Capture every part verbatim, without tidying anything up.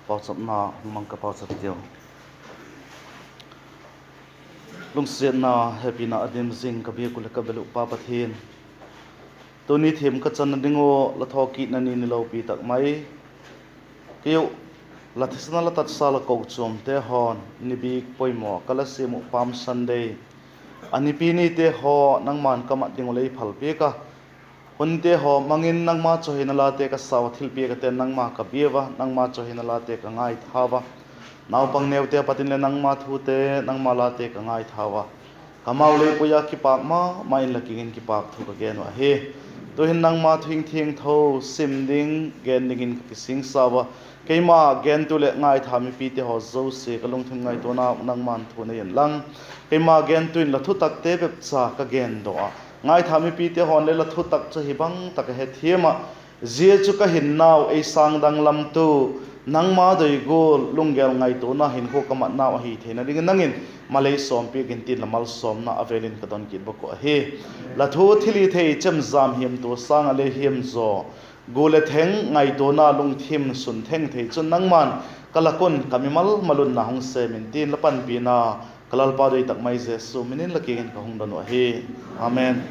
Pauchapna hung mang ka pauchap tiu. Lungsiatna, hepina a dim zing ka biak uh leh ka bel uh Pa Pathian, tuni thiam ka channa ding uh la thawkitna ni ni lopi tak mai, kei uh la thisan a la tatsa la kochuamte haw'n ni bik poimaw ka la siam uh Palm Sunday a nipi nite haw nangma'n ka mat ding uh lei phal piak a, hunte haw mang in nangma chawihoi nalate ka sau a, thilpiak a ten nangma ka bia ua, nangma chawihoi nalate ka ngaitha ua, naupang neute a pat in leh nangma thute, nangma late ka ngaitha ua, ka mau lei pui a kipâk ma ma in la kiang in kipâk thu ka gen uh ahi. Tu'hin nangma thu thiangtho sim ding, gen dingin ka kisingsa ua, keima gentu leh ngaitha mipite haw zosia ka lungthim ngaituana nangma'n thu nei inlang, keima gentu in la thutakte bep cha ka gen daw a, ngaitha mipite haw'n le la thutak chu hi bang tak a hethiam ah, zia chu ka hinnau ei sângdanglamtu nangma doi gual lunggel ngaituana hinkhua ka matnau ahi theina dingin nang in malei sawmpiak intin la malsawmna a vêl in ka don kit bawk uh ahi. La thu thilhithei chemjam hiamtua sâng ah le hiam zaw, gua leh theng ngaituana lungthim sun theng thei chun nangma'n ka lak un ka mimal mal un na hung sêm intin la panpina ka Lalpa doi tak mai Jesu min in la kiang in ka hung don uh ahi. Amen.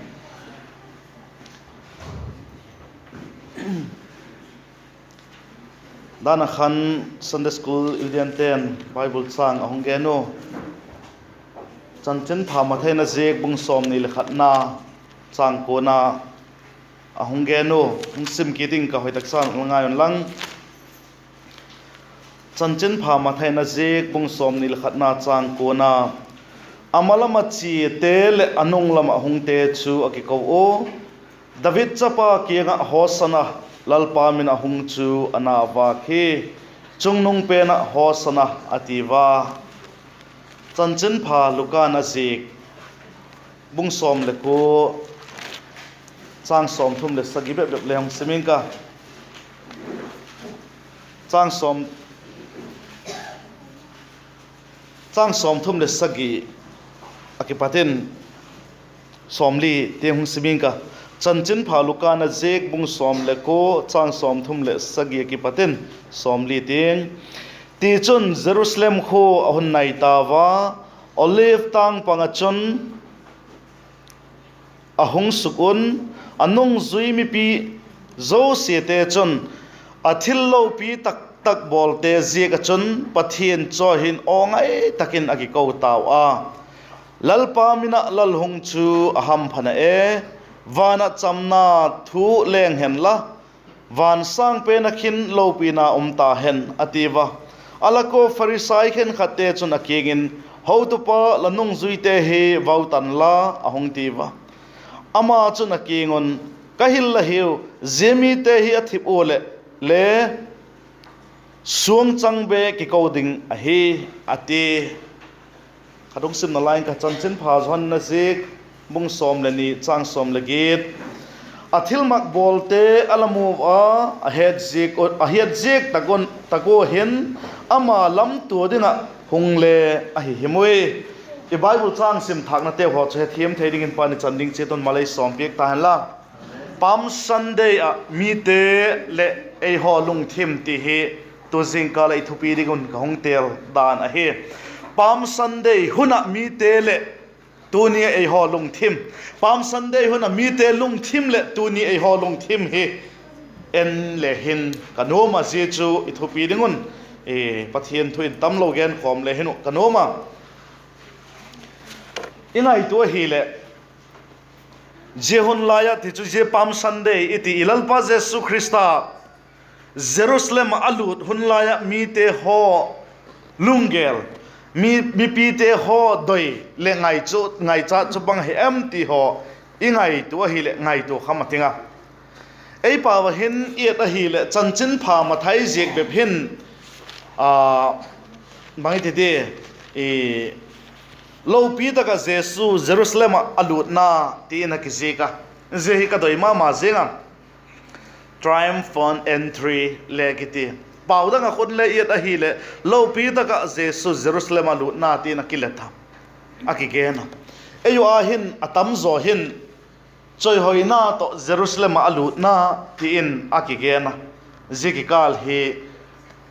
Dan ah khan Sunday School studentte'n Bible châng a hung gen u. Chanchinpha Mathai in a ziak bung sawmni leh khatna châng kuana a hung gen u. Hung sim kit ing ka, hoi tak chan la ngai unlang. Chanchinpha Mathai in a ziak bung sawmni leh khatna châng kuana, a ma lam ah chiate leh a nung lam ah hungte chu a kiko u, David chapa kiang ah Hosana, Lalpa min a hung chu a na vâk hi, chungnung pen ah Hosana a ti ua. Chanchinpha Luka'n a ziak bung sawm leh kua, châng sawmthum leh sagi bep bep le hung sim ing ka. Châng sawm, châng sawmthum leh sagi a kipat in sawmli tiang hung sim ing ka. Chanchinpha Luka'n a ziak bung sawm leh kua, châng sawmthum leh sagi a kipat in sawmli tiang. Tichun Jerusalem khua a hun nai tau a, Olive tâng pang ah chun a hung suk un, a nungzui mipi zosiate chun a thil lopi tak tak bawlte ziak ah chun Pathian chawi hin aw ngai tak in a kiko tau a, Lalpa min ah lal hung chu a hampha na e, van ah chamna thu leng hen la, van sâng pen ah khin lopina um ta hen, a ti ua. A lak ua Pharisai khenkhatte chun a kiang in, Hotupa, la nungzuite hi vau tan la, a hung ti ua. Ama chun a kiang un, Ka hil la hiu, zia mite hi a thip ua leh le suangchang be kiko ding ahi, a ti. Ka hung simna lai ing ka, Chanchinpha Johan in a ziak bung sawm leh ni, châng sawm leh giat. A thilmak bawlte a la mu a, a het ziak, a het ziak tak un, tak ua hin, ama lamtua ding ah hung le ahi him ui. I Bible châng sim thâknateu haw chu hethiam thei dingin Pa'n i chan ding chiat un malei sawmpiak ta hen la. Palm Sunday ah mite leh eihaw lungthim ti hi tu zingkal ah i thupi ding un ka hung têl dan ahi. Palm Sunday hun ah mite leh tuni eihaw lungthim, Palm Sunday hun ah mite lungthim leh tuni eihaw lungthim hi en le hin ka nuam a, zia chu i thupi ding un, Pathian thu in tamlo genkhawm le hin uh ka nuam a. I ngaitua ahileh, zia hun lai ah ti chu zia Palm Sunday i ti i Lalpa Jesu Khrista Jerusalem ah a lût hun lai ah mite haw lunggel, mi, mipite haw doi leh ngaichu, ngaichat chu bang ahi em ti haw i ngaitua ahileh ngaitua kham a ting a. Ei pau ah hin i et ahileh Chanchinpha Mathai ziak bep hin, a, bang i ti di, lopi tak ah Jesu Jerusalem ah a lûtna ti in a kiziak a. Zia hi ka doi ma ma zing a, triumphal entry le kiti. Pau dang ah khun le i et ahileh lopi tak ah Jesu Jerusalem ah lûtna ti in a kilet a, a kigen a. Ei u a hin a tam zaw hin chawihoina tawh Jerusalem ah a lûtna ti in a kigen a. Zia kikâl hi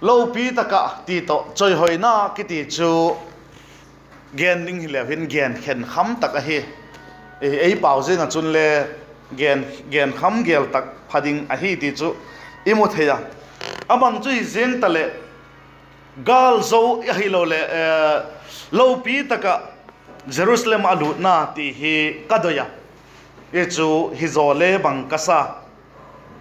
Lopi tak ah ti tawh chawihoina kiti chu gen ding hileu hin gen khenkham tak ahi. Ei pau ziang ah chun le gen, genkham gêl tak pha ding ahi ti chu i mu thei a. A bang chu hi ziang taleh, gâl zo ahiloleh, lopi tak ah Jerusalem a lûtna ti hi ka doi a. Hi chu hi zaw le bang ka sa.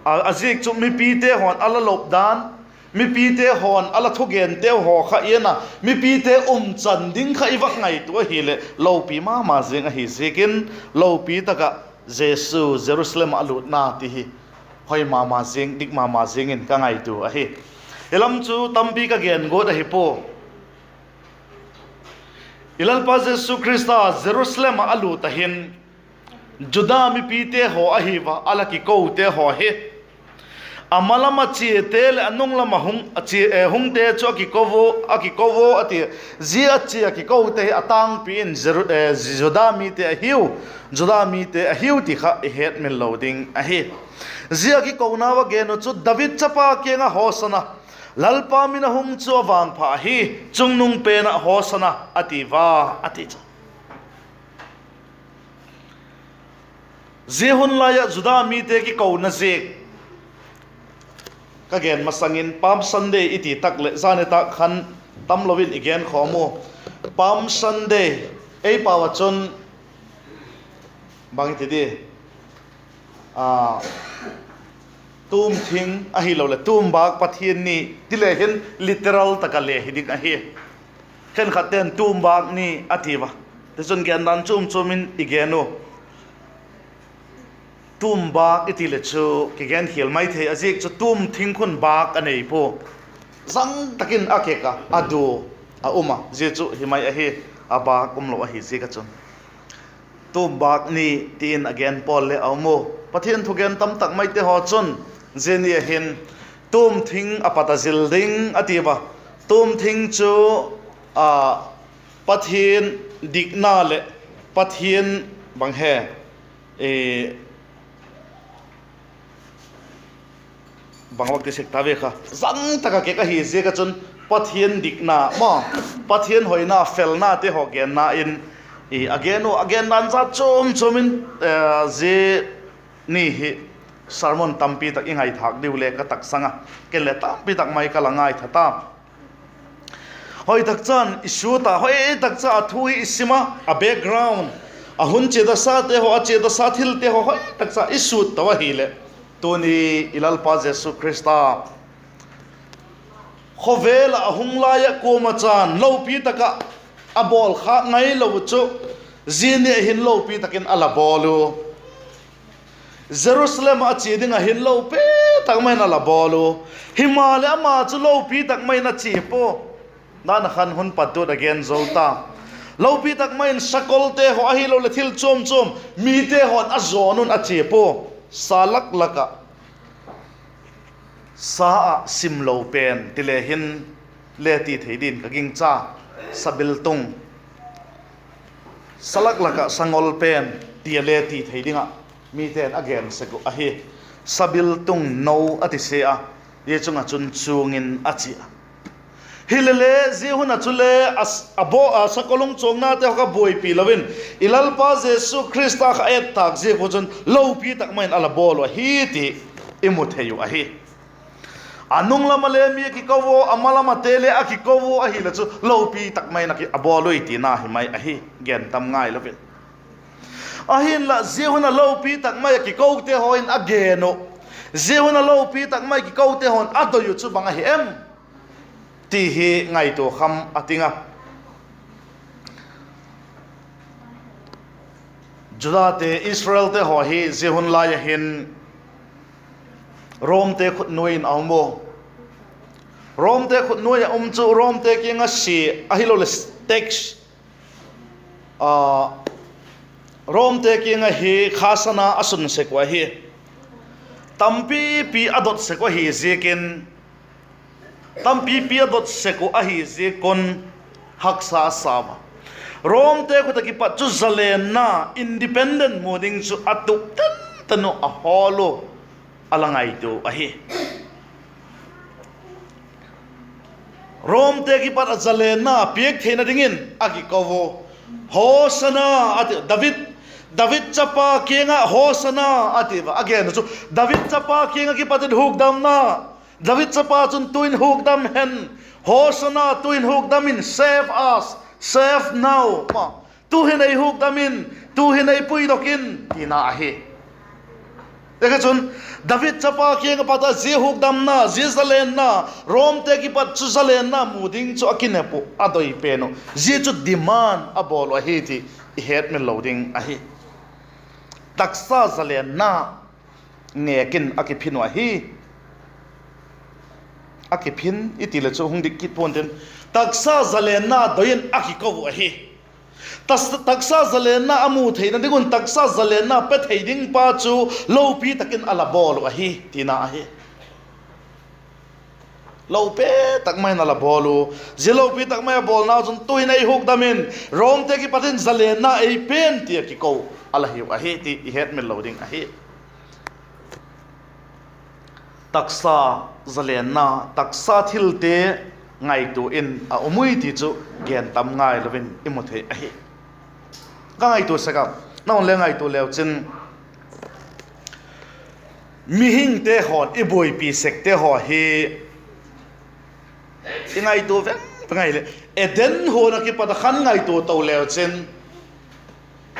A, a ziak chu mipite haw'n a la lop dan, mipite haw'n a la thugenteu haw kha i en a, mipite umchan ding kha i vak ngaitua ahileh lopi ma ma ziang ahi ziakin, lopi tak ah Jesu Jerusalem ah a lûtna ti hi hoi ma ma ziang, dik ma ma ziang in ka ngaitua ahi. Hi lam chu tampi ka gen guat ahi pua. I Lalpa Jesu Khrista Jerusalem ah a lût ah hin, Juda mipite haw ahi va, a la kikote haw hi, a ma lam a chiate leh a nung lam a hung, a chia, eh, hungte chu a kiko a, a kiko a ti. Zia a chia a kikote hi a tângpi in Jeru-, eh, Juda mite ahiu, Juda mite ahiu ti kha i hetmil lo ding ahi. Zia a kikona va gen uh chu David chapa kiang ah Hosana, Lalpa min a hung chu a vangpha ahi, chungnung pen ah Hosana a ti va, a ti chu. Zia hun lai ah Juda mite kikona ziak ka gen masang in Palm Sunday i ti tak leh zani tak khan tamlo in i genkhawm u. Palm Sunday, ei pau ah chun bang i ti di, a, tûm thing ahiloleh tûm bâk Pathian ni ti le hin literal tak ah le hi ding ahi. Khenkhatte'n tûm bâk ni a ti ua. Tichun gendan chuam chuam in i gen u. Tûm bâk i ti leh chu kigenkhial mai thei, a ziak chu tûm thing khun bâk a nei pua. Zang tak in a kek a, a du a um a, zia chu hi mai ahi, a bâk umlo ahi ziak ah chun. Tûm bâk ni ti in a gen pawl le a um u. Pathian thugen tam tak maite haw chun zia ni ah hin tûm thing a pat a zil ding a ti ua. Tûm thing chu, a, Pathian dikna leh Pathian bang he, e, bang vak ti sek ta ve kha, zang tak ah kek ahi ziak ah chun Pathian dikna maw, Pathian hoina felnate haw genna in, i, a gen u, a gendan zat chuam chuam in, eh, zia ni hi sermon tampi tak i ngaithâk diu le ka taksang a, ken le tampi tak mai ka la ngaitha ta. Hoi tak chan i sut a, hoi tak cha a thu hi i sim a, a background, a hun chiadasate haw, a chiadasa thilte haw hoi tak cha i sut to ahileh, tuni i Lalpa Jesu Khrista khawvel ah a hung lai ah kuama chan lopi tak ah a bawlkhâk ngailo chu, zia ni ah hin lopi tak in a la bawl u. Jerusalem ah a chia ding ah hin lopi tak mai in a la bawl u. Himaleh ama chu lopi tak mai in a chia pua. Dan a khan hun pat tuat a gen zo ta. Lopi tak mai in sakolte haw ahiloleh thil chuam chuam mite haw'n a zawn un a chia pua. Sa lak lak ah, sa ah simlo pen ti le hin le ti thei din ka gingcha. Sabiltung, sa lak lak ah sangol pen ti a le ti thei ding ah mite'n a gen sek uh ahi. Sabiltung no a ti se a, zia chung ah chun chuang in a chia. Hilele zia hun ah chule a, a bawl a, sakol hung chuangnate haw kha buaipi lo in, i Lalpa Jesu Khrista kha a et tâk ziak uh chun lopi tak mai in a la bawl uh ahi ti i mu thei uh ahi. A nung lam ah le mi a kiko ua, a ma lam ahte le a kiko ua ahileh chu lopi tak mai in a bawl ui tina hi mai ahi, gen tam ngailo in. Ahinla zia hun ah lopi tak mai a kikote haw in a gen uh, zia hun ah lopi tak mai kikote haw'n a doi uh chu bang ahi em ti hi ngaitua kham a ting a. Judate, Israelte haw hi zia hun lai ah hin Romte khutnuai in a um u. Romte khutnuai ah um chu Romte kiang ah sia ahiloleh tax, a, Romte kiang ah hi khasana a sun sek uh ahi. Tampipi a dot sek uh ahi ziakin, tampipi a dot sek uh ahi ziak un haksa a sa ua. Romte khut ah kipat chu zalenna, independent mu ding chu a tup ten ten uh a hawl u, a la ngaitua ahi. Romte kipat a zalenna piak theina dingin a kiko u. Hosana, a ti, David, David chapa kiang ah Hosana, a ti a. A gen u chu, David chapa kiang ah kipat in hukdamna, David chapa chun tu'in hukdam hen, Hosana, tu'in hukdam in, save us, save now, ma, tu'hin ei hukdam in, tu'hin ei puidok in, tina ahi. Ziaka chun, David chapa kiang ah kipat a zia hukdamna, zia zalenna, Romte kipat chu zalenna mu ding chu a kinep uh, a doi pen uh. Zia chu demand a bawl uh ahi ti i hetmil lo ding ahi. Taksa zalenna nêk in a kiphin uh ahi. A kiphin i ti leh chu hung dik kit pua'n tin, taksa zalenna doi in a kiko uh ahi. Tas-, taksa zalenna a mu theina ding un taksa zalenna pe thei ding pa chu lopi tak in a la bawl uh ahi, tina ahi. Lopi tak mai in a la bawl u. Zia lopi tak mai a bawlnau chun tu'hin ei hukdam in, Romte kipat in zalenna ei pe'n ti a kiko a la hiu ahi ti i hetmil lo ding ahi. Taksa zalenna, taksa thilte ngaitua in a um ui ti chu gen tam ngailo in i mu thei ahi. Ka ngaitua sek a, na hun le ngaitua leu chin, mihingte haw'n i buaipi sekte haw hi i ngaitua veng veng ahileh, Eden huan ah kipat a khan ngaitua to leu chin,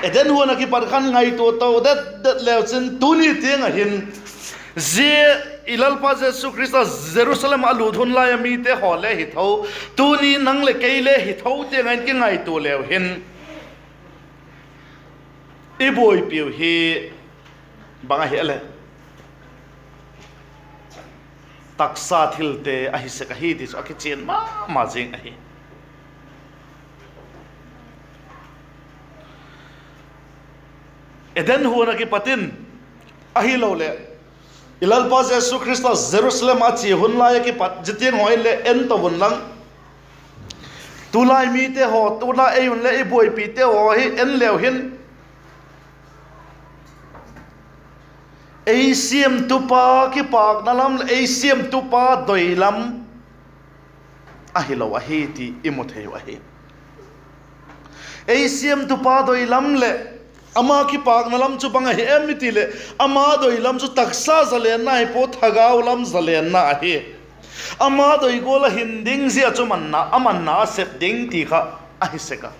Eden huan ah kipat khan ngaitua to det det leu chin, tuni tiang ah hin zia i Lalpa Jesu Khrista Jerusalem a lut hun lai a mite haw le hi tho, tuni nang leh kei le hi tho tiang ah in kingaitua leu hin, i buaipiu hi bang ahi a leh, taksa thilte ahi sek ahi ti chu a kichian ma ma zing ahi. Eden huan ah kipat in, ahiloleh i Lalpa Jesu Khrista Jerusalem a chia hun lai ah kipat zia tiang haw in le en to un lang, tulai mite haw, tulai ei un le i buaipite haw hi en leu hin, ei siamtupa kipâkna lam leh ei siamtupa doi lam ahilo ahi ti i mu thei uh ahi. Ei siamtupa doi lam leh ama kipâkna lam chu bang ahi em i ti leh, ama doi lam chu taksa zalenna hi pua, thagau lam zalenna ahi. Ama doi gual a hin ding, zia chu manna, a manna a sep ding ti kha ahi sek a.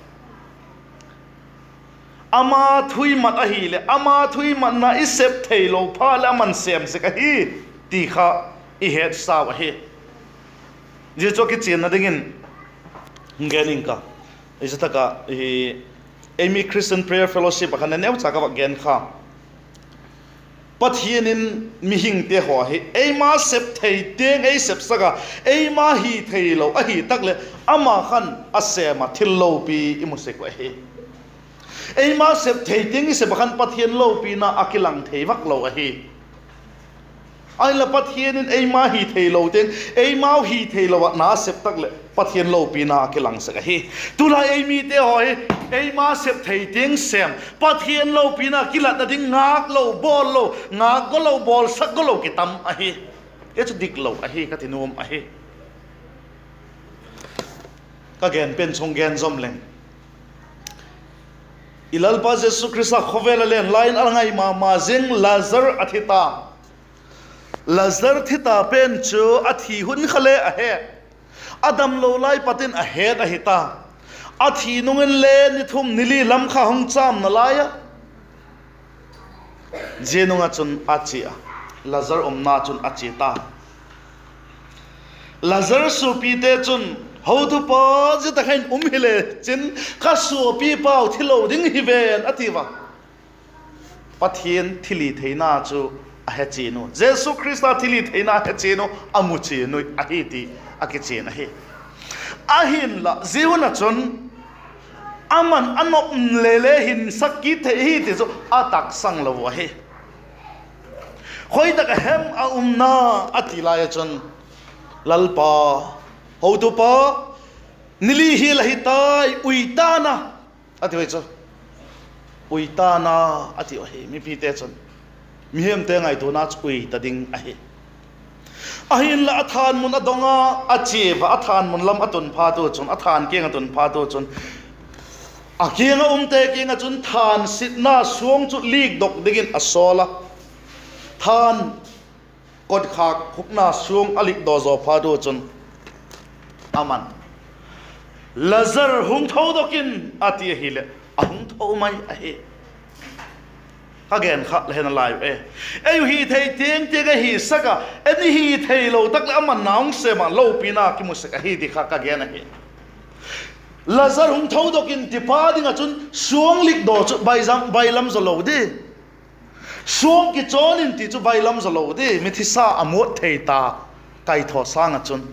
Ama thu i mat ahileh, ama thu i matna i sep theilo phat leh aman sêm sek ahi ti kha i hetsau ahi. Zia chu a kichianna dingin hung gen ing ka. Zia tak ah, ei mi Christian Prayer Fellowship ah khan neucha ka vak gen kha. Pathian in mihingte haw hi eima sep thei tiang ei sepsak a, eima hi theilo ahi tak leh, ama khan a sêm a, thil lopi i mu sek uh ahi. Eima sep thei tiang i sep ah khan Pathian lopina a kilang thei vak lo ahi. Ahinla Pathian in eima hi theilo tiang, eimau hi theilo ah na sep tak leh Pathian lopina a kilang sek ahi. Tulai ei mite haw hi eima sep thei tiang sêm, Pathian lopina kilatna ding ngâk lo, bawl lo, ngâk go lo, bawlsak go lo kitam ahi. Zia chu dik lo ahi ka ti nuam ahi. Ka gen pen chu gen zom leng, i Lalpa Jesu Khrista khawvel a len lai in a la ngai ma ma zing Lazar a thi ta. Lazar thi ta pen chu a thi hun kha le a he, a damlo lai pat in a het ahi ta. A thi nung in le ni thum ni li lam kha hung châm nalai a, zia nung ah chun a chia a, Lazar umna chun a chia ta. Lazar suapite chun, Hotupa, zia tak ah hin um hile chin, ka suapi pau thilo ding hi ven, a ti a. Pathian thilhitheina chu a he chian u, Jesu Khrista thilhitheina a he chian u, a mu chian u ahi ti a kichian ahi. Ahinla zia hun ah chun, aman a nop le le hinsak kit thei hi ti chu a taksang lo u ahi. Khoi tak ah hem a umna, a ti lai ah chun, Lalpa, Hotupa, ni li hial ahi tai, ui tan a, a ti ui chu. Ui tan a, a ti ahi. Mipite chun, mihemte ngaituana chu ui ta ding ahi. Ahinla a thân mun a dong a, a chia a, a thân mun lam a tun phat u chun, a thân kiang a tun phat u chun, a kiang ah umte kiang ah chun thânsitna suang chu likdok dingin a sawl a. Thân kotkhâk khukna suang a likdaw zaw phat u chun, aman, "Lazar, hung tho dok in," a ti ahileh, a hung tho mai ahi. Ka gen kha la he nalai u e. Ei uh hithei tiang tiang a hisak a, en i hitheilo tak leh aman na hung sêm ah lopina kimu sek ahi ti kha ka gen ahi. Lazar, hung tho dok in, tipa ding ah chun suang likdaw chu bailam, bailam zaw lo di. Suang kichawn in ti chu bailam zaw lo di, mithisa a muat thei ta, kaithaw sâng ah chun.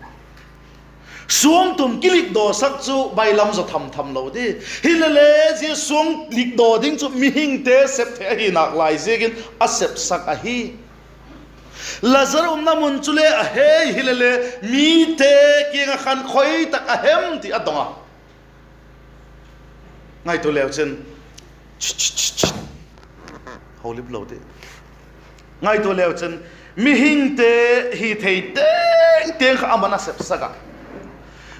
Suang tum kilikdawsak chu bailam zaw tham tham lo di. Hilele, zia suang likdaw ding chu mihingte sep thei ahi nâk lai ziakin a sepsak ahi. Lazar umna mun chule a hei hilele, mite kiang ah khan khoi tak a hem ti a dong a. Ngaitua leu chin, ho lip lo ti. Ngaitua leu chin, mihingte hithei teng teng kha aman a sepsak a,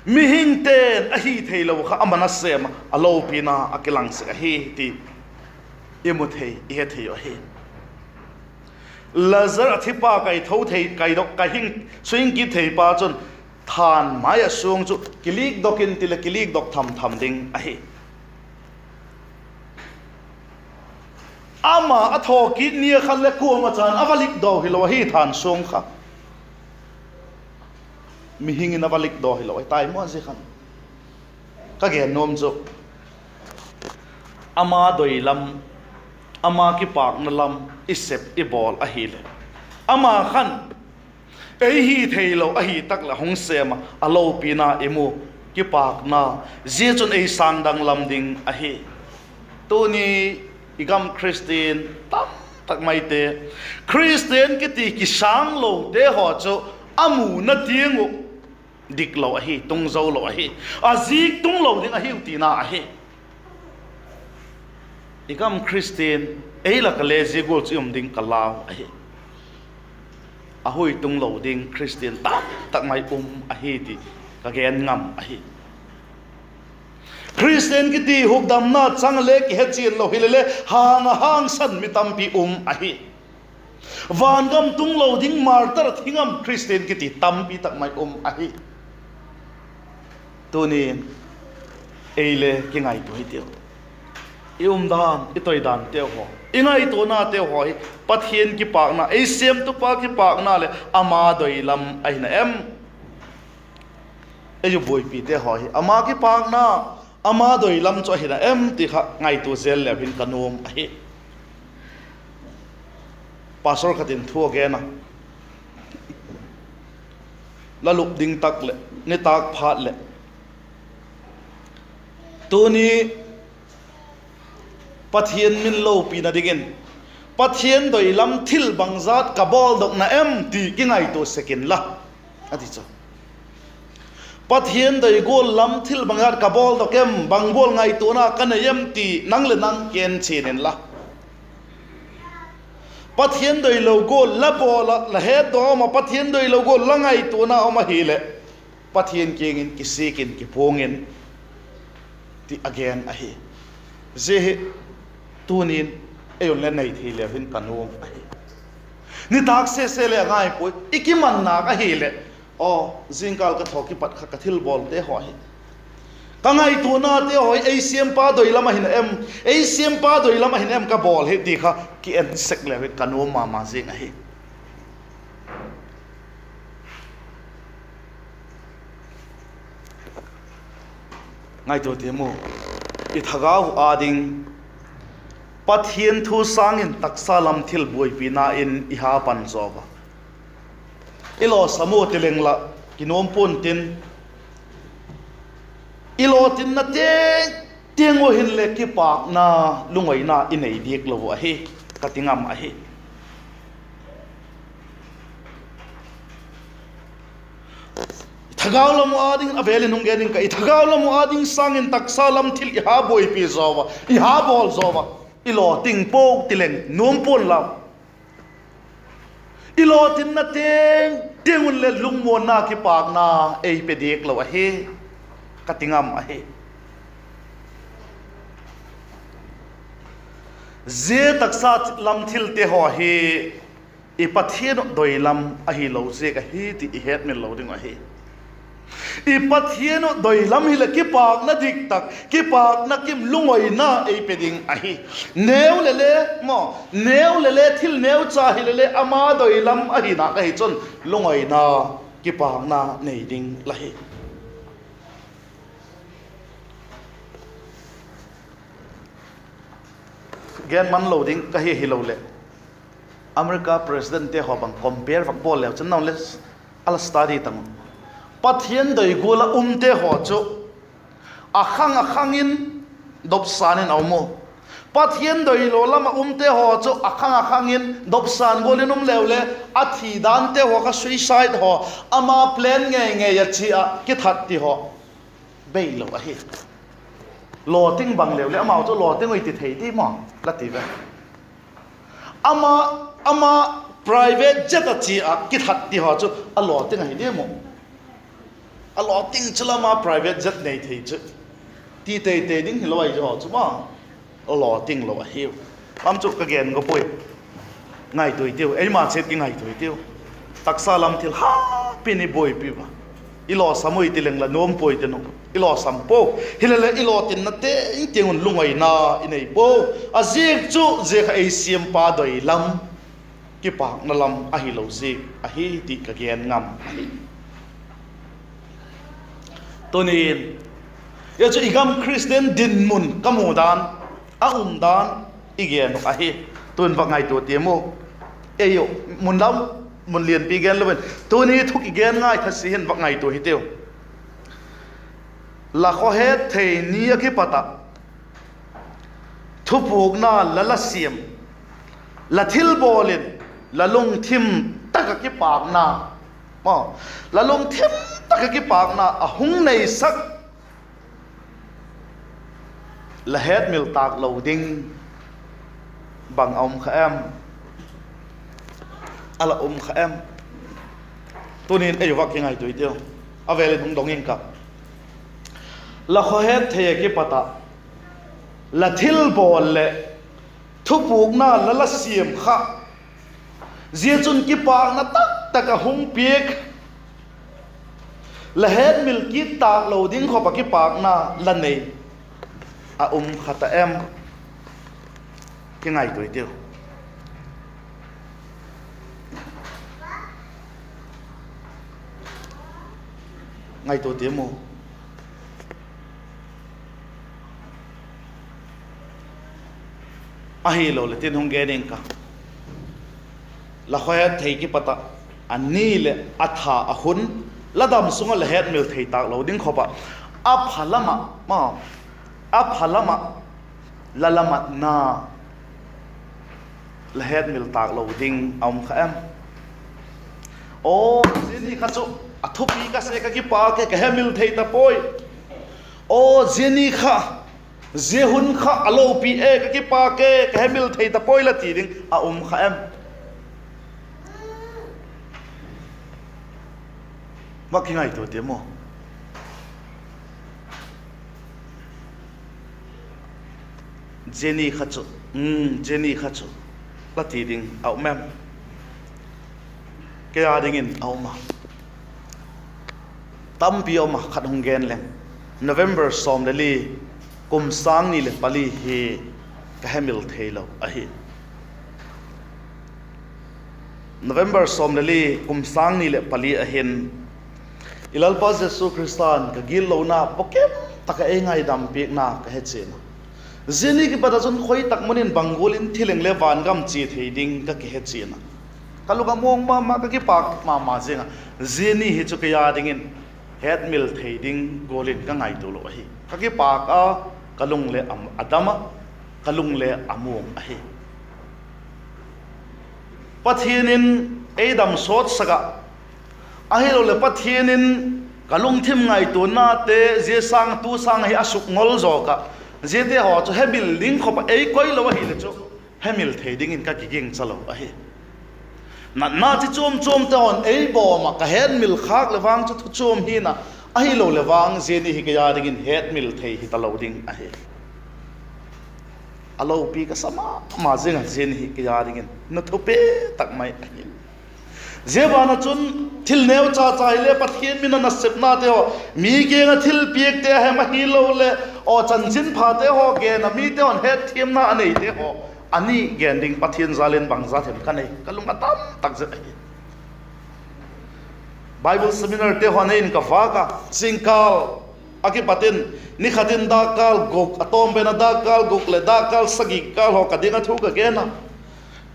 mihingte'n a hithei lo kha aman a sêm a, a lopina a kilang sek ahi ti i mu thei, i he thei uh ahi. Lazar a thipa kaitho thei, kaidok, kaihing, suhing kit thei pa chun, thân mai ah suang chu kilikdok in ti leh kilikdok tham tham ding ahi. Ama a thaw kit ni a khan le kuama chan a va likdaw hilo ahi thân suang kha. Mihing in a va likdaw hilo ahi tai maw zia khan. Ka gen nuam chu, ama doi lam, ama kipâkna lam i sep i bawl ahileh, ama khan ei hitheilo ahi tak leh hung sêm a, a lopina i mu, kipâkna, zia chun ei sângdang lam ding ahi. Tuni i gam Khristian tamtak maite, Khristian kiti kisânglote haw chu a muna tiang uh dik lo ahi, tung zo lo ahi. A zik tung lo ding ahiu tina ahi. I gam Khristian ei lak ah le zia gual chu i um ding ka lau ahi. A hui tung lo ding Khristian tamtak mai um ahi ti ka gen ngam ahi. Khristian kiti hukdamna chang le kihechian lo hilele, hang a hangsan mi tampi um ahi. Vangam tung lo ding martar thingam Khristian kiti tampi tak mai um ahi. Tuni'n ei le kingaitua hitiu. I umdan, i toidanteu haw, i ngaituanateu haw hi Pathian kipâkna, ei sêmtupa kipâkna leh ama doi lam ahina em? Ei uh buaipite haw hi ama kipâkna, ama doi lam chu ahina em ti kha ngaitua zel leu hin ka nuam ahi. Pastor khat in thu a gen a, la lup ding tak leh nitâk phat leh, tuni Pathian min lopina dingin Pathian doi lam thil bangzat ka bawldokna em ti kingaitua sek inla, a ti chu. Pathian doi gual lam thil bangzat ka bawldok em, bang gual ngaituana ka nei em ti nang leh nang kienchian inla, Pathian doilo gual la bawl ah la hetdaw um ah, Pathian doilo gual la ngaituana um ahileh, Pathian kiang in kisik in kipuang in ti a gen ahi. Zia hi tuni'n ei un le nei thei leu hin ka nuam ahi. Nitâk sese le a ngai puai, i kiman nâk ahileh, aw, zingkal ka thaw kipat kha ka thilbawlte haw hi, ka ngaituanate haw hi ei siampa doi lam ahina em, ei siampa doi lam ahina em ka bawl hi ti kha ki en sek leu hin ka nuam ma ma zing ahi. Ngaitua tiam u, i thagau â ding Pathian thu sâng in taksa lam thil buaipina in i ha pan zaw a, i lawsam u ti leng lah kinuam pua'n tin, i lawtinna tiang tiang u hin le kipâkna, lungoina i nei diak lo uh ahi, ka ti ngam ahi. I thagau lam u â ding, a vêl in hung gen ing ka, i thagau lam u â ding sâng in taksa lam thil i ha buaipi zaw a, i ha bawl zaw a, i lawting pua ti leng nuam pua'n lau. I lawtinna tiang Tiang un leh lungmuanna kipâkna ei pe diak lo ahi, ka ti ngam ahi. Zia taksa lam thilte haw hi i Pathian uh doi lam ahilo ziak ahi ti i hetmil lo ding uh ahi. I Pathian uh doi lam hileh kipâkna dik tak, kipâkna kim, lungoina ei pe ding ahi. Neu le le maw, neu le le, thil neucha hile le ama doi lam ahi nak ahi chun lungoina, kipâkna nei ding la hi. Gen man lo ding ka hi, hiloleh America presidentte haw bang compare vak bawl leu chun, nang le a la study tang u. Pathian doi gual ah umte haw chu a khang a khang in dopsân in a um u. Pathian doi lo lam ah umte haw chu a khang a khang in dopsân gual in um leu le, a thi dante haw kha suicide haw, ama plan ngei ngei a chia ah kithat ti haw bei lo ahi. Lawting bang leu le amau chu lawting ui ti thei di maw, la ti ve. Ama, ama private jet a chia ah kithat ti haw chu a lawting ahi diam uh? A lawting chu la, ama private jet nei thei chu. Ti tei tei ding hilo ahi zaw chu maw, a lawting lo ahiu. Lam chu ka gen ka puai. Ngaitua i tiu, eima chiat kingaitua i tiu. Taksa lam thil hapi ni buaipi va, i lawsam ui ti leng la nuam puai ti nu, i lawsam pua. Hilele i lawtinna teng tiang un lungoina i nei pua. A ziak chu zia kha ei siampa doi lam, kipâkna lam ahilo ziak ahi ti ka gen ngam ahi. Tuni'n, zia chu i gam Khristian dinmun ka mu dan, a um dan i gen uh ahi. Tun vak ngaitua tiam u. Ei u, mun lam, mun lianpi gen lo in, tuni thu kigen ngaitha si hin vak ngaitua hitiu. La khawhetthei ni ah kipat ah thupukna la la siam, la thilbawl in la lungthim tak ah kipâkna, la lungthim tak ah kipâkna a hung neisak la hetmil tâk lo ding bang a um kha em? A la um kha em? Tuni'n ei u vak kingaitua i tiu. A vêl in hung dong ing ka. La khawhetthei ah kipat ah la thilbawl leh thupukna la la siam kha, zia chun kipâkna tak tak a hung piak, la hetmil kit tâk lo ding khawp ah kipâkna la nei a um kha ta em? Kingaitua i tiu. Ngaitua tiam u. Ahiloleh tin hung gen ing ka. La khawhetthei kipat ah a ni leh a tha a hun, la dam sung ah la hetmil thei tâk lo ding khawp ah, a pha lam ah, a pha lam ah la la matna la hetmil tâk lo ding a um kha em? Aw, zia ni kha chu a thupi ka se, ka kipâk e, ka hemil thei ta puai. Aw, zia ni kha, zia hun kha a lopi e, ka kipâk e, ka hemil thei ta puai la ti ding a um kha em? Vak kingaitua tiam u. Zia ni kha chu, zia ni kha chu la ti ding a um em? Kei â dingin a um a. Tampi a um a, khat hung gen leng. November sawm le li, kum sâng ni leh pali hi ka hemil theilo ahi. November sawm le li, kum sâng ni leh pali ahin, i Lalpa Jesu Khrista'n ka gitlona bukim tak ah ei ngaidam piakna ka hechian a. Zia ni kipat ah chun khoi tak mun in bang gual in thi leng le van gam chia thei ding ka kihechian a. Ka lung a muang ma ma, ka kipâk ma ma ziang a. Zia ni hi chu kei â dingin hetmil thei ding gual in ka ngaitua lo ahi. Ka kipâk a, ka lung le a dam a, ka lung le a muang ahi. Pathian in ei dam sawtsak ah, ahiloleh Pathian in ka lungthim ngaituanate zia sâng tu sâng ahi a sukngol zawk ah, ziate haw chu hemil ding khawp ah ei koi lo ahileh chu, hemil thei dingin ka kigingcha lo ahi. Natna chi chuam chuamte haw'n ei bawm ah ka hetmil khâk leh vang chu thu chuam hi'n a, ahiloleh vang zia ni hi kei â dingin hetmil thei hi talo ding ahi. A lopi ka sa ma ma zing a, zia ni hi kei â dingin na thupi tak mai ahi. Zia ban ah chun thil neucha cha hile Pathian min a nasepnate haw, mi kiang ah thilpiakte a hem ahiloleh, aw chanchinphate haw gen a mite haw'n hetthiamna a neite haw, a ni gen ding Pathian jâl in bangza them ka nei ka lung a tam tak zet ahi. Bible seminarte haw'n ei in ka vâk a, zingkâl a kipat in, ni khat in dâkkâl guk, a tawm pen a dâkkâl guk leh dâkkâl sagi kikâl haw ka ding a thu ka gen a,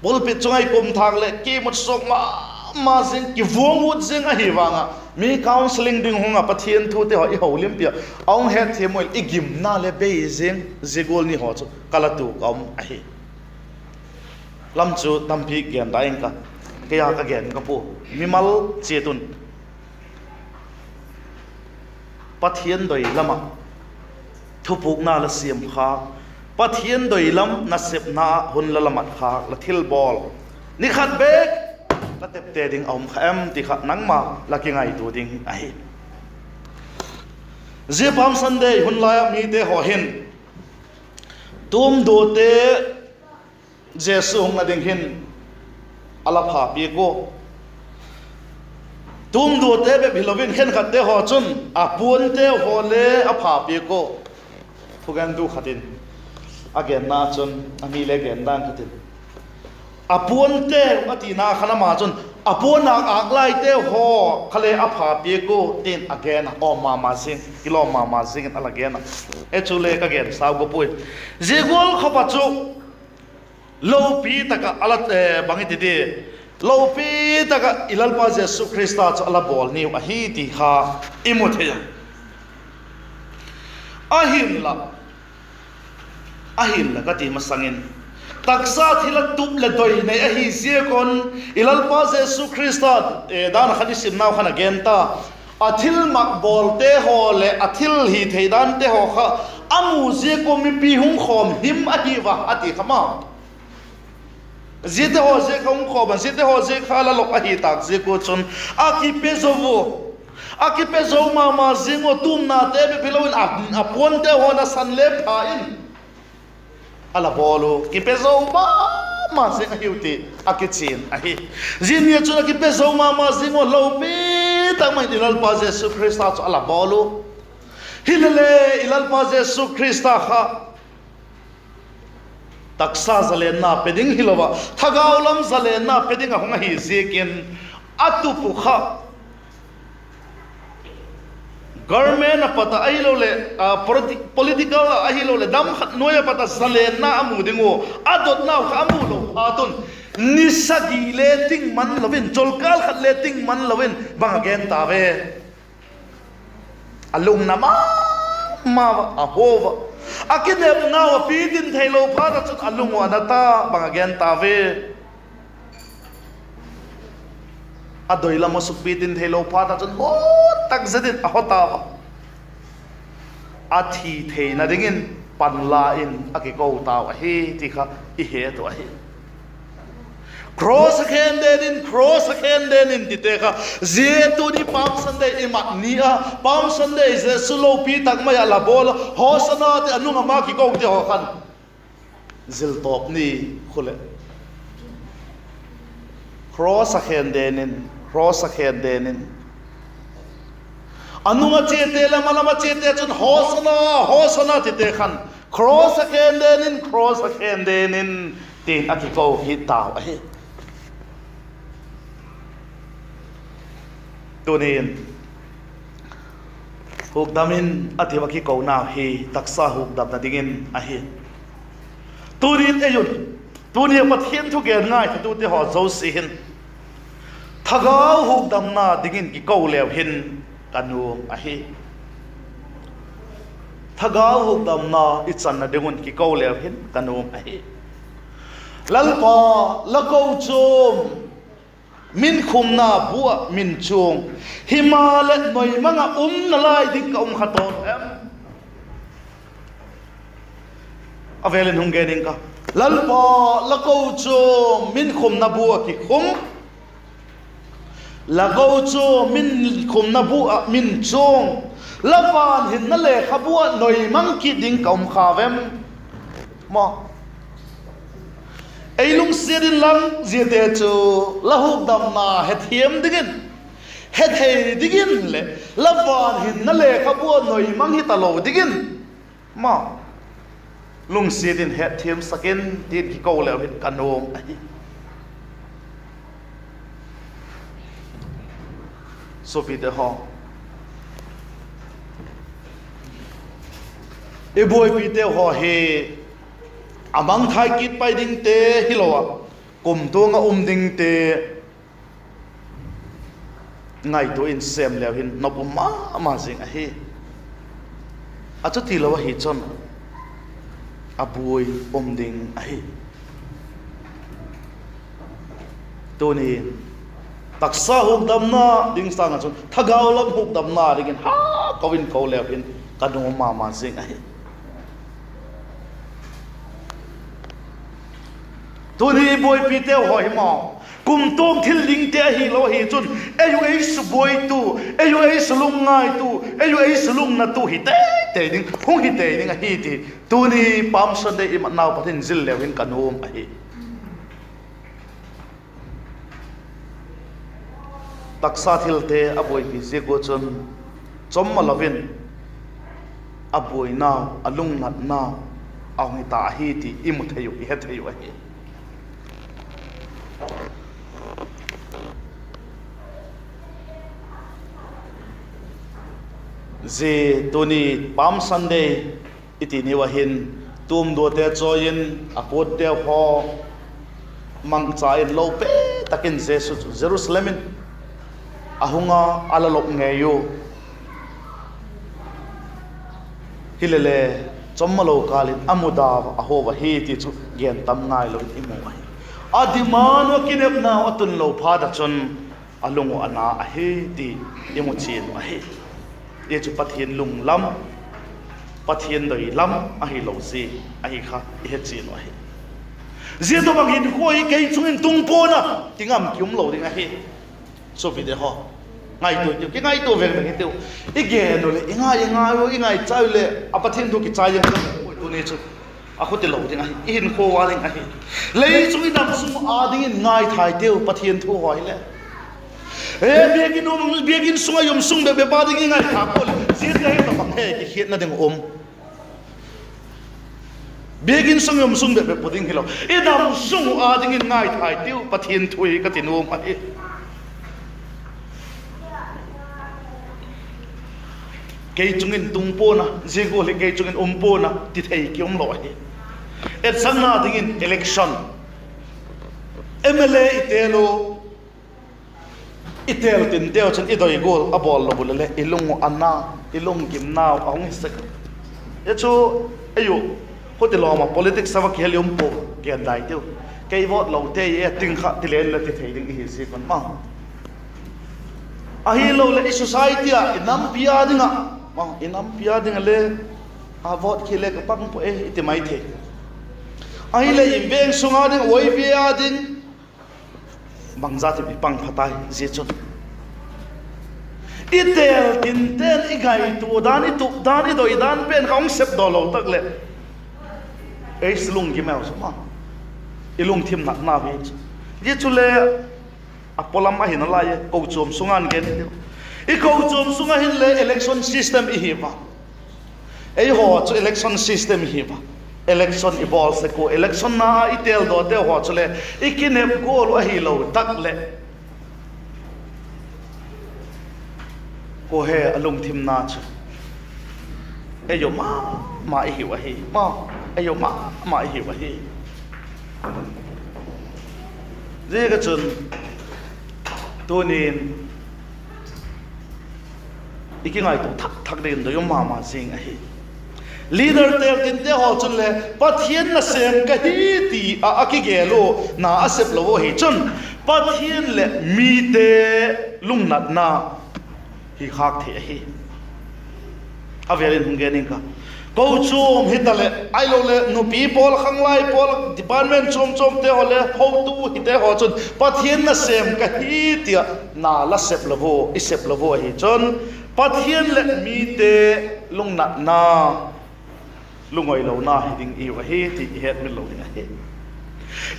pulpit chung ah i kum thâk leh kimut suak ma ma zing, kivuang ut zing ahi vang ah, mi counselling ding hung ah Pathian thute haw i holimpi ah a hung hetthiam ui i gimna le bei zing, zia gual ni haw chu ka la tuak a um ahi. Lam chu tampi gen da ing ka, kei a ka gen ka pua. Mimal chiat un Pathian doi lam ah thupukna la siam khâk, Pathian doi lam nasepna ah hun la la mat khâk, la thilbawl ni khat bêk la tepte ding a um kha em ti kha nangma la kingaitua ding ahi. Zia Palm Sunday hun lai ah mite haw hin tuamduate Jesu hungna ding hin a la pha piak ua, tuamduate bep hilo in khenkhatte haw chun a puanteu haw le a pha piak ua. Thugentu khat in a genna chun, a mi le gen dan khat in, a puanteu a tina khan ama chun, a puan âk âk laiteu haw kha le a pha piak ua tin a gen a, awm ma ma zing, kilawm ma ma zing in a la gen a. E, chule ka gen sau ka puai. Zia gual khawp ah chu lopi tak ah a la, bang i ti di, lopi tak ah i Lalpa Jesu Khrista chu a la bawl niu ahi ti kha i mu thei a. Ahinla, ahinla ka ti masang in, taksa thil a tup leh doi nei ahi ziak un, i Lalpa Jesu Khrista, dan khat i simnau khan a gen ta, a thilmak bawlte haw leh a thil hi thei dante haw kha a mu ziak ua mipi hung khawm him ahi a, a ti kha ma. Ziate haw ziak kha hung khawm a, ziate haw ziak kha la lok ahi tâk ziak ua chun a kipe zo u, a kipe zo ma ma zing ua, tumnate bep hilo in a, a puante haw nasan le pha in a la bawl u, kipe zo ma ma zing ahiu ti a kichian ahi. Zia ni ah chun a kipe zo ma ma zing ua, lopi tak mai in i Lalpa Jesu Khrista chu a la bawl u. Hilele, i Lalpa Jesu Khrista kha taksa zalenna pe ding hilo a, thagau lam zalenna pe ding a hung ahi ziakin, a tup uh kha government a pat ah ahiloleh, politi-, political ah ahiloleh dam khat nuai a pat ah zalenna a mu ding ua, a dotnau kha a mu lo phat un, ni sagi le tingman lo in, chawlkâl khat le tingman lo in bang a gen ta ve? A lungna ma ma a, a haw a, a kinepnau a pitin theilo phat ah chun a lung uh a na ta, bang a gen ta ve? A doi lam a sukpitin theilo phat ah chun haw tak zet in a haw ta a. A thi theina dingin panla in a kiko tau ahi ti kha i het uh ahi. Cross a khen den in, cross a khen den in tite kha, zia tuni Palm Sunday i mat ni a, Palm Sunday Jesu lopi tak mai ah la bawl a, Hosanna ti a nung a ma kiko ti haw khan, ziltawp ni khu leh cross a khen den in, cross a khen den in. A nung a chiate leh a lam a chiate chun Hosanna, Hosanna tite khan, cross a khen den in, cross a khen den in, tin a kiko kit tau ahi. Tuni'n hukdam in a ti a kikonau hi taksa hukdamna dingin ahi. Tuni'n ei un, tuni a Pathian thugen ngaithatute haw zosia hin thagau hukdamna dingin kiko leu hin ka nuam ahi. Thagau hukdamna i channa ding un kiko leu hin ka nuam ahi. Lalpa, la kochuam min khumna bu ah min chuang, himaleh noimang ah umna lai ding ka um kha tawl em? A vêl in hung gen ing ka. Lalpa, la kochuam min khumna bu ah kikhum, La kochuam min khumna bu ah min chuang, la van hinna lekhabu ah noi mang kit ding ka um kha vem? Maw, ei lungsiat inlang ziate chu la hukdamna hethiam dingin, hethei dingin leh la van hinna lekhabu ah noi mang hi talo dingin, maw, lungsiat in hetthiamsak in, tin kiko leu hin ka nuam ahi. Suapite haw, i buaipite haw hi a mangthai kit pai dingte hilo ah, kumtuang ah um dingte ngaitua in sêm leu hin nop um ma ma zing ahi. A chuti lo ahi chun a buai um ding ahi. Tuni taksa hukdamna ding sâng ah chun thagau lam hukdamna dingin ha ko in ko leu hin ka nuam ma ma zing ahi. Tuni buaipite haw hi maw, kumtuang thil dingte ahilo ahi chun, ei uh ei subuaitu, ei uh ei sulungngaitu, ei uh ei sulungnatu hi tei tei ding, hung hi tei ding ahi ti tuni Palm Sunday i matnau Pathian zil leu hin ka nuam ahi. Taksa thilte a buaipi ziak ua chun, chawmma lo in a buainau, a lungnatnau a hung hi ta ahi ti i mu thei uh, i he thei uh ahi. Zia tuni Palm Sunday i ti ni uh ah hin, tumduate chawi in a kuatteu haw mangcha in lopi tak in Jesu chu Jerusalem in a hung a, a la lop ngei u. Hilele, chawmma lo kâl in a muda a, a haw ahi ti chu gen tam ngailo in i mu ahi. A demand uh, a kinepnau a tun lo phat ah chun a lung uh a na ahi ti i mu chian uh ahi. Hi chu Pathian lung lam, Pathian doi lam ahilo zia ahi kha i he chian uh ahi. Zia tawhbang hinkhua hi kei chung in tung pua'n a ti ngam ki um lo ding ahi. Suapite haw, ngaitua tiu, kingaitua veng veng hitiu. I gen u leh i ngai, i ngai u, i ngaichai u leh a Pathian thu kichai ding ka mu puai tuni chu. A khuti lo ding ahi, i hinkhua a ding ahi. Lei chung i dam sung a dingin ngaithai tiu Pathian thu haw hileh. E, biakin um, biakin sung ah i um sung bep bep a ding i ngaithai pua leh, ziate hi tawhbang he kikhiatna ding um. Biakin sung i um sung bep bep pua ding hilo, i dam sung uh a dingin ngaithai tiu Pathian thu hi ka ti nuam ahi. Kei chung in tung pua'n a, zia gual hi kei chung in um pua'n a ti thei ki um lo ahi. Etsakna dingin election, M L A i têl u, i têl tinteu chun i doi gual a bawl lo u leh leh i lung uh a na, i lunggimnau a hung hi sek. Hi chu ei uh, khuti lawm ah politics a va kihel i um pua, gen dai tiu. Kei vote lote e ting kha ti le le ti thei ding i hi ziak un maw. Ahiloleh i society ah i nampi a ding ah, i nampi a ding ah le a vote khi le ka pang pua e i ti mai thei. Ahileh i veng sung a ding, Y V A a ding, bangzat i pang pha tai zia chun. I têl tinten i ngaitua dan, i tup dan, i doi dan pen kha hung sep daw lo tak leh, ei lunggim eu chu maw, i lungthim natna hi chu. Zia chule a pawlam ahi nalai e, kochuam sung a gen i tiu. I kochuam sung ah hinle election system i hi a. Eihaw chu election system i hi a. Election i bawl sek ua, election na a i têldawte haw chule i kinep gual uh ahilo tak leh, kua he a lungthimna chu ei uh ma ma i hiu ahi, ma, ei uh ma ma i hiu ahi. Ziak a chun tuni'n i kingaitua thak thak dingin doi um ma ma zing ahi. Leader têl tinte haw chun le Pathian nasêm ka hi ti ah a kigel u, na a sep lo u ahi chun, Pathian leh mite lungnatna hi khâk thei ahi. A vêl in hung gen ing ka. Kochuam hitaleh ahiloleh nupi pawl, khanglai pawl, department chuam chuamte haw le hotu hite haw chun Pathian nasêm ka hi ti ah na la sep lo ua, i sep lo ua ahi chun Pathian leh mite lungnatna, lungoilona hi ding i hiu ahi ti i hetmil lo ding ahi.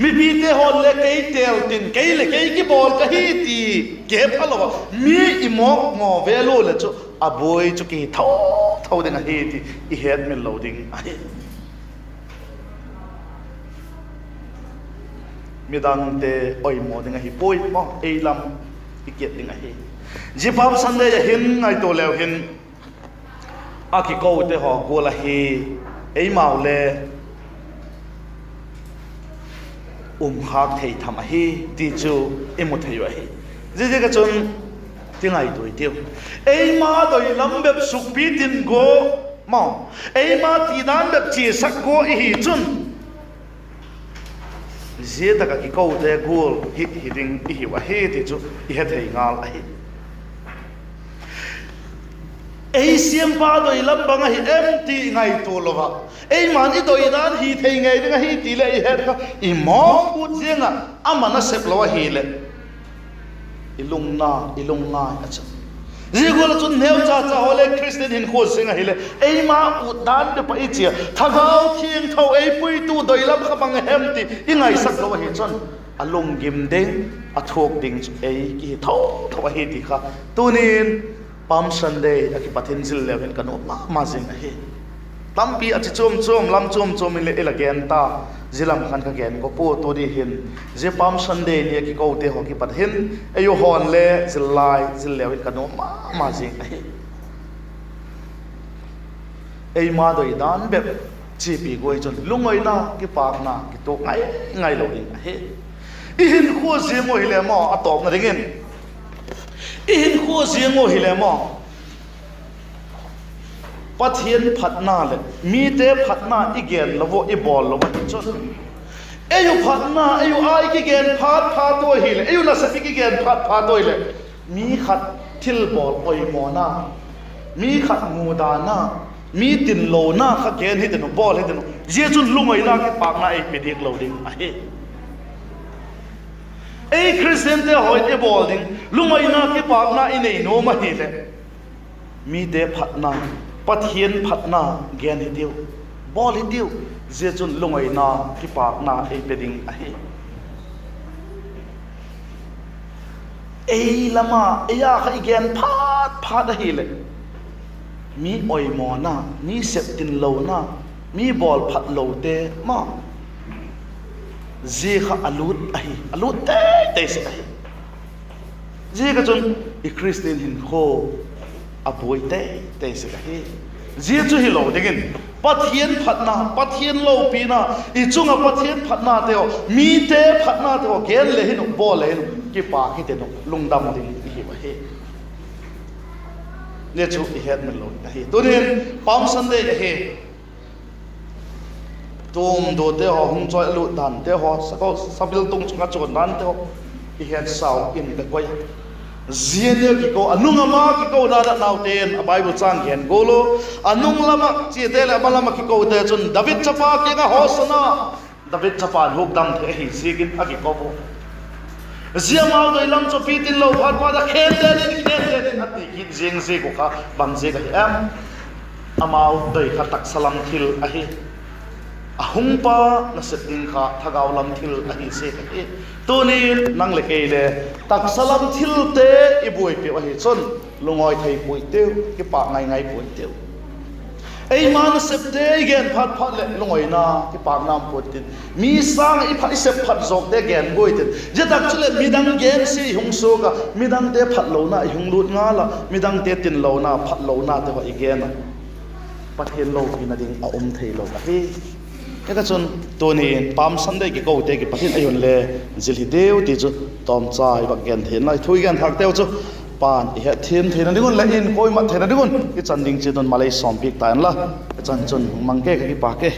Mipite haw'n le kei têl tin, kei leh kei kibawl ka hi ti kihepha lo ah mi i mawk ngaw vel ua leh chu a buai chu kihi tho tho ding ahi ti i hetmil lo ding ahi. Midangte oimaw ding ahi puai maw, ei lam i kiat ding ahi. Zia Palm Sunday a hin ngaitua leu hin, a kikote haw gual ahi, eimau le um khâk thei tham ahi ti chu i mu thei uh ahi. Ziaziak ah chun ti ngaitua i tiu. Eima doi lam bep sukpi tin gua maw, eima tidan bep chiasak gua i hi chun, zia tak ah kikote gual hi hi ding i hiu ahi ti chu i hethei ngal ahi. Ei siampa doi lam bang ahi em ti ngaitua lo ah, eima'n i doi dan hi thei ngei ding ahi ti leh i het kha, i mawpuat ziang ah, ama'n a sep lo ahileh i lungna, i lungngai a chu. Zia gual ah chun neuchacha haw le Khristian hinkhua zing ahileh eima ut dan bep ah i chia, Thagau Thiangtho ei puitu doi lam kha bang a hem ti i ngaisak lo ahi chun, a lunggim ding, a thuak ding chu ei kihi tho tho ahi ti kha tuni'n Palm Sunday a kipat hin zil leu hin ka nuam ma ma zing ahi. Tampi a chi chuam chuam, lam chuam chuam in leh i la gen ta, zia lam khan ka gen ka pua tu di hin, zia Palm Sunday ni a kikote haw kipat hin ei u haw'n le zil lai zil leu hin ka nuam ma ma zing ahi. Eima doi dan bep chiapi guai chun lungoina, kipâkna kituak ngai ngai lo ding ahi. I hinkhua ziang ua hile maw, a tawpna dingin, i hinkhua ziang ua hile maw, Pathian phatna leh mite phatna i gen lo ua, i bawl lo ahi chun, ei u phatna, ei u â i kigen phat phat ua hileh, ei u nasep i kigen phat phat ua hileh, mi khat thilbawl oimawna, mi khat mudana, mi tinlona kha gen hi tin uh, bawl hi tin uh, zia chun lungoina, kipâkna ei pe diak lo ding ahi. Ei Khristiante haw in i bawl ding, lungoina, kipâkna i nei nuam ahileh, mite phatna, Pathian phatna gen hi tiu, bawl hi tiu, zia chun lungoina, kipâkna ei pe ding ahi. Ei lam a, ei â kha i gen phat phat ahileh, mi oimawna, mi septin lona, mi bawl phat lote ma, zia kha a lût ahi, a lût tei tei sek ahi. Ziak ah chun i Khristian hinkhua a buai tei tei sek ahi. Zia chu hilo dingin, Pathian phatna, Pathian lopina, i chung ah Pathian phatnate haw, mite phatnate haw gen le hin uh, bawl le hin uh, kipâk hi tin uh, lungdam ding i hiu ahi. Zia chu i hetmil lo ahi. Tuni'n Palm Sunday ahi. Tum duate haw hung chawi a lût dante haw, sako sabiltung chung a chuan dante haw i hetsau in ka koi a. Zia ni a kiko, a nung a ma kiko dan ah naute'n a Bible châng gen gual u, a nung lam ah chiate leh a ma lam ah kikote chun David chapa kiang ah Hosana, David chapa'n hukdam thei ahi ziakin a kiko u. Zia amau doi lam chu pitin lo phat phat a, khen den in, khen den in a ti kit ziang ziak uh kha bang ziak ahi em? Amau doi kha taksa lam thil ahi. A hung pa nasep ding kha thagau lam thil ahi ziak ahi. Tuni'n nang leh kei le taksa lam thilte i buaipiu ahi chun lungawi thei puai tiu, kipâk ngai ngai puai tiu. Eima nasepte i gen phat phat leh lungoina, kipâkna um pua'n tin, mi sâng ah i phat, i sep phat zawkte gen guai tin, zia tak chuleh midang gensia i hung suak ah, midangte phatlona i hung lût ngal ah, midangte tinlona, phatlonate haw i gen ah, Pathian lopina ding a um theilo ahi. Ziak ah chun tuni'n Palm Sunday kikote kipat hin ei un le zil hi tiu ti chu tawmcha i vak gen thei inla, i thu i gen thâkteu chu Pa'n i hetthiam theina ding un leh i inkuan mat theina ding un i chan ding chiat un malei sawmpiak ta inla, i chan chun hung mang ke, ka kipâk e.